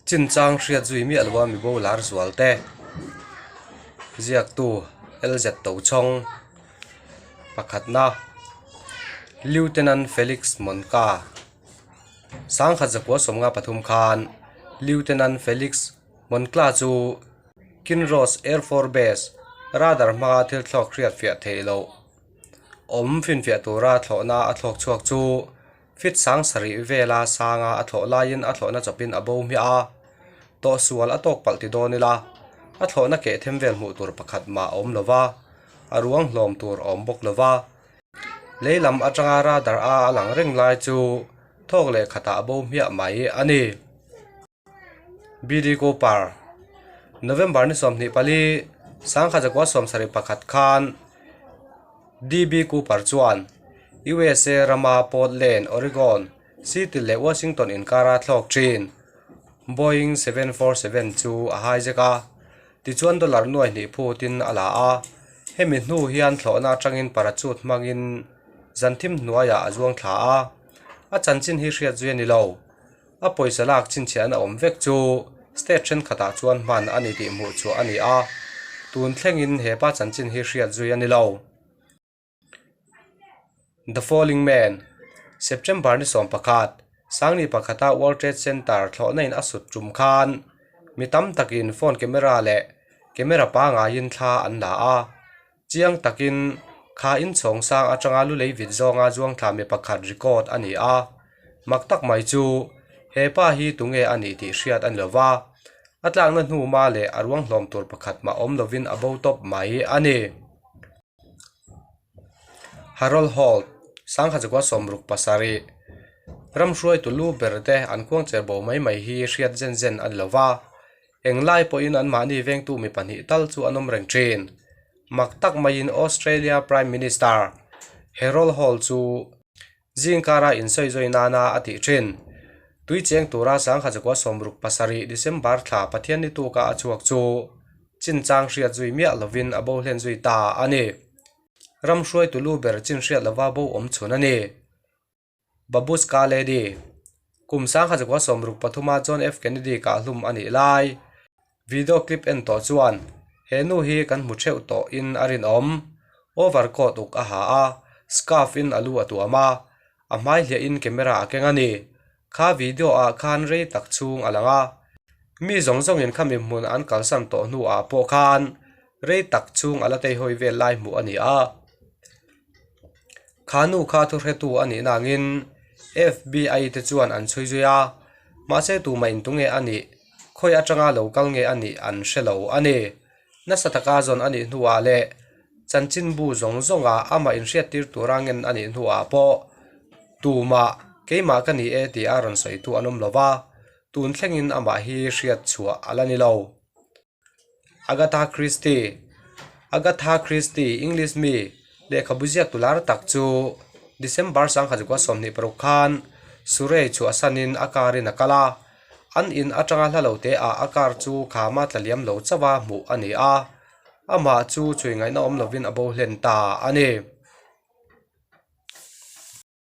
Chinchang hriat zui miah lo a mibo lar zual te ziaktu LZ Tochhawng pakhatna Lieutenant Felix Monka sangkhat zakua sawmnga pathum khan Lieutenant Felix Monkla chu Kinross Air Force Base radar hmanga thil thlawk hriat fiah theih loh awm finfiah tura thlawhna a thlawk chhuak chu Fit sang sarih vela sanga a thlawh laiin a thlawhna chawpin a bo hmiah a, tawhsual a tawk palh ti dawn ila, a thlawhna keh them vel hmuh tur pakhat mah a awm lo va, a ruang hlawm tur a awm bawk lo va. Lei lam atanga radar a a lang reng lai chu thawk leh khatah a bo hmiah mai a ni. BD Cooper, November ni 24, 1971 khan DB Cooper chuan USA rama Portland, Oregon, Seattle leh Washington inkara thlawk thin Boeing 747 chu a hijack a, tichuan dollar nuai hnih phutin a la a. Hemi hnu hian thlawhna atangin parachute hmangin zanthim hnuaiah a zuang thla a, a chanchin hi hriat zui a ni lo. A pawisa lak chhinchhiahna awm vek chu state thenkhatah chuan hman a ni tih hmuh chhuah a ni a, tun thlengin he pa chanchin hi hriat zui a ni lo. The Falling Man, September ni 11, Sangni pakhata World Trade Center thlawhna in a sut tum khan mi tam takin phone camera leh camera pangaiin thla an la a, Chiang takin, kha inchhawng sang atanga lu lei vit zawnga zuangthla mi pakhat record a ni a. Mak tak mai chu, he pa hi tunge a nih tih hriat a ni lo va, a tlakna hnu ma leh a ruang hlawm tur pakhat mah awm lovin a bo tawp mai a ni. Harold Holt, sangha chakua 67, ramhruaitu lu ber te an khuangcher bo mai mai hi hriat zen zen a ni lo va. Englai pawhin anmahni vengtu mi pahnih tal chu an awm reng thin. Mak tak maiin Australia Prime Minister Harold Hall chu zingkara insawizawi nana a tih thin. Tui cheng tura 1967 December thla Pathianni tuka a chhuak chu chinchang hriat zui miah lovin a bo hlen zui ta a ni. Ram hruaitu lu ber chin hriat lova bo awm chhun a ni. Babushka Lady, Kum 1963 John F. Kennedy kah hlum a nih lai video clip en tawh chuan he nu hi kan hmu theuh tawh in a rinawm. Overcoat uk a ha a, scarf in a lu a tuam a, a hmai hliah in camera a keng a ni. Kha video ah khan rei tak chhung a lang a, mi zawng zawng in khami hmun an kalsan tawh hnu ah pawh khan rei tak chhung a la teihawi vel lai hmuh a ni a. Kha nu kha thuhretu a nih nangin FBI te chuan an chhui zui a, mahse tumah in tunge a nih, khawi atanga lo kal nge a nih an hre lo a ni. Nasa taka zawn a nih hnuah leh chanchinbu zawng zawngah amah inhriattir tura ngen a nih hnuah pawh tumah keimah ka ni e tih a rawn sawitu an awm lo va, tun thlengin amah hi hriat chhuah a la ni lo. Agatha Christie Agatha Christie, English mi, lehkhabu ziak tu lar tak chu December 1926 khan Surrey chhuahsanin a car in a kal a, an in atanga hla lo te ah a car chu khama tla liam lo chauh a hmuh a ni a, amah chu chhui ngaihna awm lovin a bo hlen ta a ni.